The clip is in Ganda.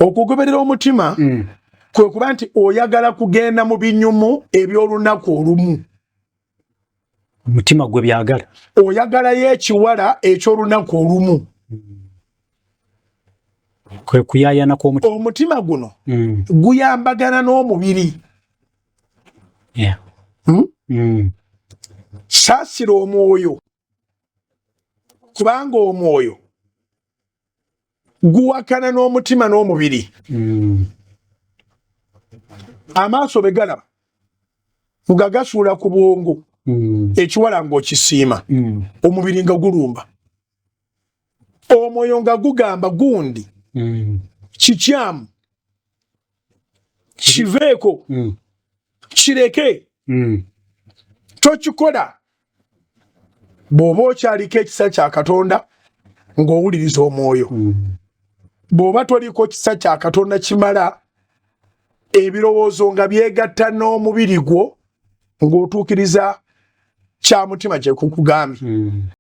Okugoberera omutima kwe kuba nti oyagala kugenda mu binyumu eby'olunaku olumu. Omutima gwe byagala. Oyagalayo ekiwala eky'olunaku olumu. Kwe kuyaayana kw'omutima. Omutima guno guyambagana n'omubiri. Hmm? Saasira omwoyo, kubanga omwoyo guwakana n'omutima n'omubiri. Amaaso bwe galaba nga gasuula ku bwongo, ekiwala ng'okisiima, omubiri nga gulumba, omwoyo nga gugamba gundi kikyamu, kiveeko, kireke, tokikola. Bw'oba okyaliko ekisa kya Katonda ng'owuliriza omwoyo, bw'oba toliko kisa kya Katonda kimala, ebirowoozo nga byegatta n'omubiri gwo ng'otuukiriza kya mutima kye kukugambye.